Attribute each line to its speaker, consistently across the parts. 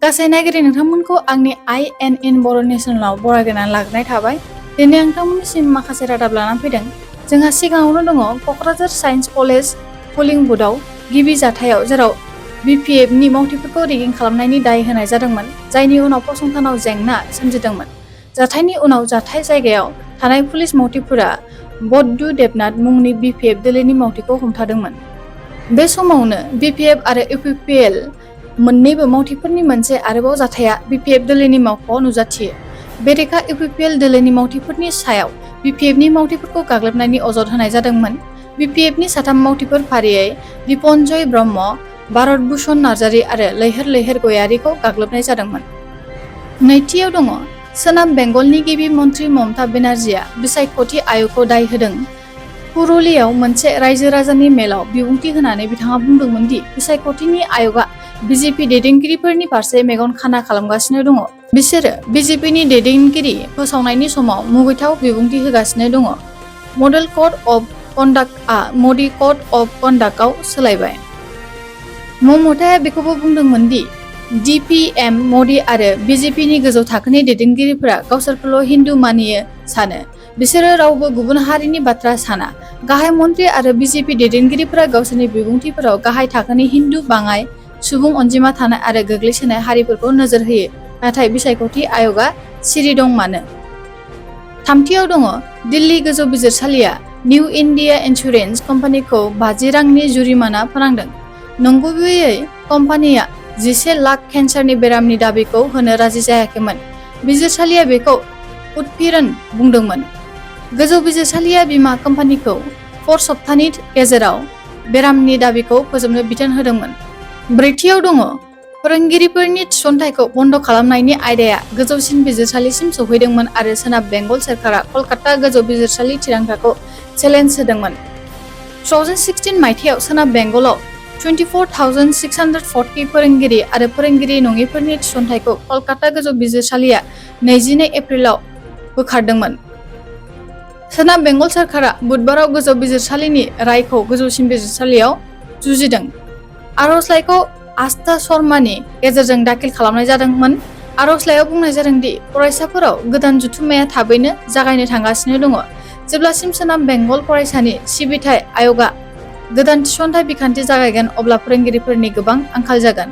Speaker 1: गासै नायगिरि नोंथांमोनखौ आंनि INN बर' नेसनेलाव बरायनानै लाग्रोनाय थाबाय। दिनै आं नोंथांमोननिसिम माखासे रादाब लानानै फैदों। जोंहा सिगाङावनो दङ क'क्राझार साइन्स कलेज पलिं बुथआव गिबि जाथायाव जेराव BPFनि मावथिफोरखौ रेगिं खालामनायनि दाय होनाय जादोंमोन, जायनि उनाव फसंथानाव जेंना सोमजिदोंमोन। जाथायनि उनाव जाथाय जायगायाव थानाय पुलिस मावथिफोरा बद्दु देबनाथ मुंनि BPF दोलोनि मावथिखौ हमथादोंमोन। बे समावनो BPF आरो UPPL मोन्नैबो मावथिफोरनि मोनसे आरोबाव जाथाया BPF दोलोनि मावख'आव नुजाथियो। बेरेखा UPPL दोलोनि मावथिफोरनि सायाव BPFनि मावथिफोरखौ गाग्लोबनायनि अजद होनाय जादोंमोन। BPFनि साथाम मावथिफोर फारियै दिपन्जय ब्रह्म, भारत भुषण नार्जारी आरो लैहोर लैहोर गयारीखौ गाग्लोबनाय जादोंमोन। नैथियाव दङ सोनाब बेंगलनि गिबि मन्थ्रि ममता बेनार्जीआ बिसायख'थि आय'गखौ दाय होदों। पुरुलियाव मोनसे रायजो राजानि मेलाव बिबुंथि होनानै बिथाङा बुंदोंमोन दि बिसायख'थिनि आय'गआ BJP दैदेनगिरिफोरनि फारसे मेगन खाना खालामगासिनो दङ। बिसोरो BJPनि दैदेनगिरि फोसावनायनि समाव मुगैथाव बिबुंथि होगासिनो दङ। मडेल कड अफ कन्डाक्टआ मडि कड अफ कन्डाक्टआव सोलायबाय। ममताया बेखौबो बुंदोंमोन दि DPM, मडि आरो BJPनि गोजौ थाखोनि दैदेनगिरिफोरा गावसोरखौल' हिन्दु मानियो सानो। बिसोरो रावबो गुबुन हारिनि बाथ्रा साना। गाहाय मन्थ्रि आरो BJP दैदेनगिरिफोरा गावसोरनि बिबुंथिफोराव गाहाय थाखोनि हिन्दु, बाङाइ सुबुं अनजिमा थानाय आरो गोग्लैसोनाय हारिफोरखौ नोजोर होयो, नाथाय बिसायख'थि आय'गआ सिरि दं मानो? थामथियाव दङ दिल्ली गोजौ बिजिरसालिया निउ इन्डिया इन्सुरेन्स कम्पानिखौ 50 रांनि जुरिमाना फोनांदों। नंगुबैयै कम्पानिया 11 लाख केन्सारनि बेरामनि दाबिखौ होनो राजि जायाखैमोन। बिजिरसालिया बेखौ उत्पीड़न बुंदोंमोन। गोजौ बिजिरसालिया बीमा कम्पानिखौ 4 सप्ताहनि गेजेराव बेरामनि दाबिखौ फोजोबनो बिथोन होदोंमोन। ब्रैथियाव दङ फोरोंगिरिफोरनि थिसनथायखौ बन्द खालामनायनि आयदाया गोजौसिन बिजिरसालिसिम सौहैदोंमोन आरो सोनाब बेंगल सोरखारा कलकाता गोजौ बिजिरसालि थिरांथाखौ चेलेन्ज होदोंमोन। 2016 मायथाइयाव सोनाब बेंगलाव 24,640 फोरोंगिरि आरो फोरोंगिरि नङिफोरनि थिसनथायखौ कलकाता गोजौ बिजिरसालिया 22 एप्रिलाव बोखारदोंमन। सोनाब बेंगल सोरखारा बुधबाराव गोजौ बिजिरसालिनि रायखौ गोजौसिन बिजिरसालियाव जुजिदों। आर'जलाइखौ आस्था शर्मानि गेजेरजों दाखिल खालामनाय जादोंमोन। आर'जलाइयाव बुंनाय जादों दि फरायसाफोराव गोदान जथुम्माया थाबैनो जागायनो थांगासिनो दङ। जेब्लासिम सोनाब बेंगल फरायसानि सिबिथाय आय'गआ गोदान थिसनथाय बिखान्थि जागायगोन, अब्ला फोरोंगिरिफोरनि गोबां आंखाल जागोन।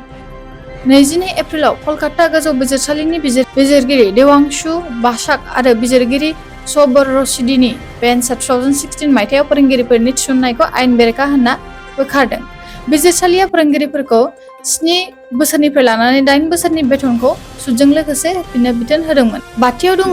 Speaker 1: 22 एप्रिलाव कलकाता गोजौ बिजिरसालिनि बिजिरगिरि देवांशु बासाक आरो बिजिरगिरि सबर रशिदीनि बेन्चआ 2016 मायथाइयाव फोरोंगिरिफोरनि थिसननायखौ आयेन बेरेखा होनना बोखारदों। बिजिरसालिया फोरोंगिरिफोरखौ 7 बोसोरनिफ्राय लानानै 8 बोसोरनि बेथनखौ सुदजों लोगोसे होफिननो बिथोन होदोंमोन। बाथियाव दङ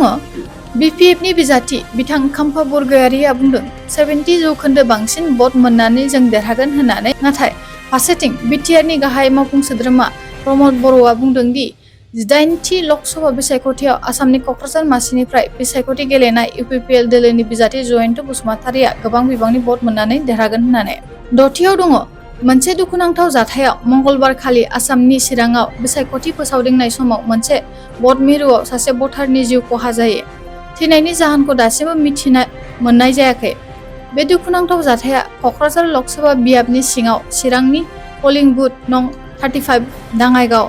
Speaker 1: BPFनि बिजाथि बिथां खाम्फा बरगयारीआ बुंदों 70 जौखोन्दो बांसिन भट मोननानै जों देरहागोन होननानै, नाथाय फारसेथिं बिटिआरनि गाहाय मावफुं सोद्रोमा प्रमद बर'आ बुंदों दि 18थि लकसभा बिसायख'थियाव आसामनि क'क्राझार मासिनिफ्राय बिसायख'थि गेलेनाय UPPL दोलोनि बिजाथि जयन्त बसुमतारीआ गोबां बिबांनि भट मोननानै देरहागोन होननानै। 6थियाव दङ मोनसे दुखुनांथाव जाथायाव मंगलबार खालि आसामनि चिराङाव बिसायख'थि फोसावदिंनाय समाव मोनसे भट मिरुआव सासे भटारनि जिउ खहा जायो। थैनायनि जाहोनखौ दासिमबो मिथिनो मोननाय जायाखै। बे दुखुनांथाव जाथाया क'क्राझार लकसभा बियाबनि सिङाव चिरांनि पलिं बुथ नं 35 दाङाइगाव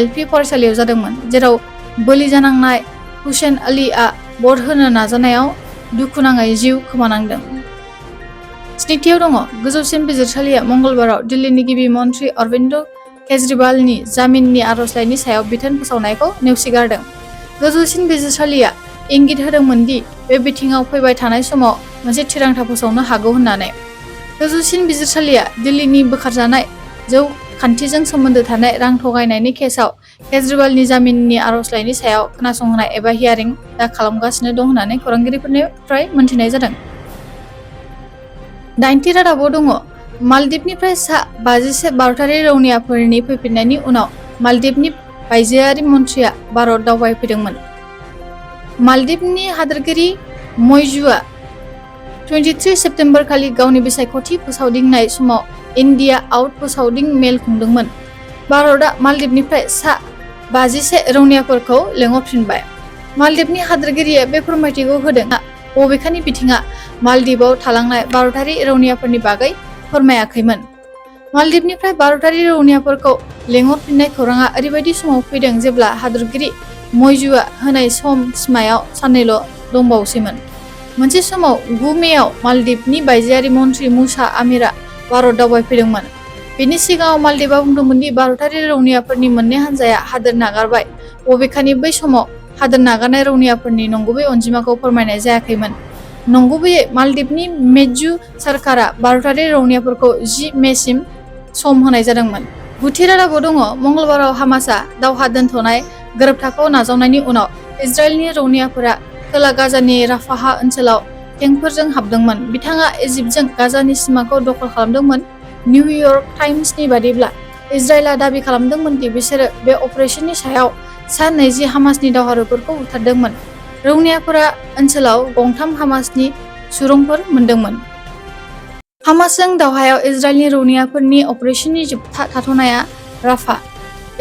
Speaker 1: LP फरायसालियाव जादोंमोन, जेराव बोलि जानांनाय हुसेन आलीआ भट होनो नाजानायाव दुखुनाङै जिउ खोमानांदों। 7थियाव दङ गोजौसिन बिजिरसालिया मंगलबाराव दिल्लीनि गिबि मन्थ्रि अरविन्द केजरीवालनि जामिननि आर'जलाइनि सायाव बिथोन फोसावनायखौ नेवसिगारदों। गोजौसिन बिजिरसालिया इंगित होदोंमोन दि बे बिथिङाव फैबाय थानाय समाव मोनसे थिरांथा फोसावनो हागौ होननानै। गोजौसिन बिजिरसालिया दिल्लीनि बोखारजानाय जौ खान्थिजों सोमोन्दो थानाय रां थगायनायनि केसआव केजरीवालनि जामिननि आर'जलाइनि सायाव खोनासंहोनाय एबा हियारिं दा खालामगासिनो दं होननानै खौरांगिरिफोरनिफ्राय मोनथिनाय जादों। 8थि रादाबाव दङ मालदीवनिफ्राय सा 51 भारतारि रौनियाफोरनि फैफिन्नायनि उनाव मालदीवनि बायजोआरि मन्थ्रिया भारत दावबायफैदोंमोन। मालदीवनि हादोरगिरि मइजुआ 23 सेप्तेम्बर खालि गावनि बिसायख'थि फोसावदिंनाय समाव इन्डिया आउट फोसावदिं मेल खुंदोंमोन। भारतआ मालदीवनिफ्राय सा 51 रौनियाफोरखौ लेंहरफिनबाय। मालदीवनि हादोरगिरिया बे फोरमायथिखौ होदों, बबेखानि बिथाङा मालदीवआव थालांनाय भारतारि रौनियाफोरनि बागै फोरमायाखैमोन। मालदीवनिफ्राय भारतारि रौनियाफोरखौ लेंहरफिननाय खौराङा ओरैबायदि समाव फैदों जेब्ला हादरगिरि मइजुआ होनाय सम सिमायाव साननैल' दंबावसैमोन। मोनसे समाव 9 मेआव मालदीवनि बायजोआरि मन्थ्रि मुसा आमिरआ भारत दावबायफैदोंमोन। बेनि सिगाङाव मालदीवआ बुंदोंमोन दि भारतारि रौनियाफोरनि मोननै हानजाया हादोर नागारबाय, बबेखानि बै समाव हादोर नागारनाय रौनियाफोरनि नंगुबै अनजिमाखौ फोरमायनाय जायाखैमोन। नंगुबैयै मालदीवनि मेडजु सोरखारा भारतारि रौनियाफोरखौ 10 मेसिम सम होनाय जादोंमोन। गुथि रादाबाव दङ मंगलबाराव हामासआ दावहा दोनथ'नाय गोरोबथाखौ नाजावनायनि उनाव इजराइलनि रौनियाफोरा खोला गाजानि राफाह ओनसोलाव टेंकफोरजों हाबदोंमोन। बिथाङा इजिप्टजों गाजानि सिमाखौ दखल खालामदोंमोन। निउयर्क टाइम्सनि बायदिब्ला इजराइलआ दाबि खालामदोंमोन दि बिसोरो बे अपारेसननि सायाव सा 20 हामासनि दावहारुफोरखौ बुथारदोंमोन। रौनियाफोरा ओनसोलाव गंथाम हामासनि सुरंफोर मोनदोंमोन। हामासजों दावहायाव इजराइलनि रौनियाफोरनि अपारेसननि जोबथा थाथ'नाया राफा।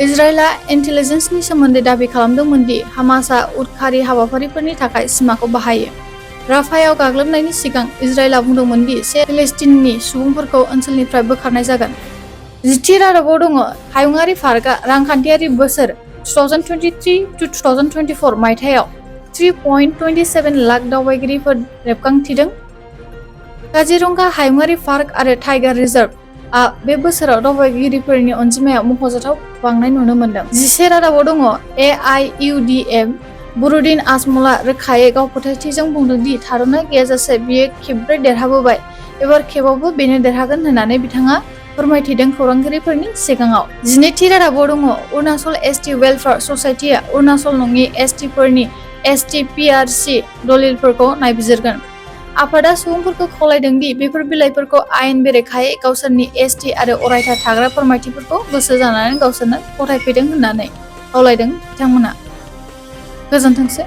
Speaker 1: इजराइलआ इन्टेलिजेन्सनि सोमोन्दै दाबि खालामदोंमोन दि हामासआ उदखारि हाबाफारिफोरनि थाखाय सिमाखौ बाहायो। राफायाव गाग्लोबनायनि सिगां इजराइलआ बुंदोंमोन दि 1 फिलिस्तिनी सुबुंफोरखौ ओनसोलनिफ्राय बोखारनाय जागोन। जिथि रादाबाव दङ हायुङारि पार्कआ रांखान्थियारि बोसोर 2023-2024 मायथाइयाव 3.27 लाख दावबायगिरिफोर रेबगान्थिदों। काजिरंगा हायुङारि पार्क आरो टाइगार रिजार्भआ बे बोसोराव दावबायगिरिफोरनि अनजिमायाव मख'जाथाव बांनाय नुनो मोनदों। 11 रादाबाव दङ एआईइउडीएम बरुद्दिन आजमलआ रोखायै गाव फोथायथिजों बुंदों दि थाद'नाय गैयाजासे बियो खेबब्रै देरहाबोबाय। एबार खेबावबो बेनो देरहागोन होननानै बिथाङा फोरमायथिदों खौरांगिरिफोरनि सिगाङाव। 12थि रादाबाव दङ अरुणाचल एसटि वेलफेयार ससाइटिआ अरुणाचल नङि एसटिफोरनि एसटिपिआरसि दलिलफोरखौ नायबिजिरगोन। आफादआ सुबुंफोरखौ खावलायदों दि बेफोर बिलाइफोरखौ आयेन बेरेखायै गावसोरनि एसटि आरो अरायथा थाग्रा फोरमायथिफोरखौ गोसो जानानै गावसोरनो गथायफैदों होननानै खावलायदों बिथांमोना। गोजोनथोंसै।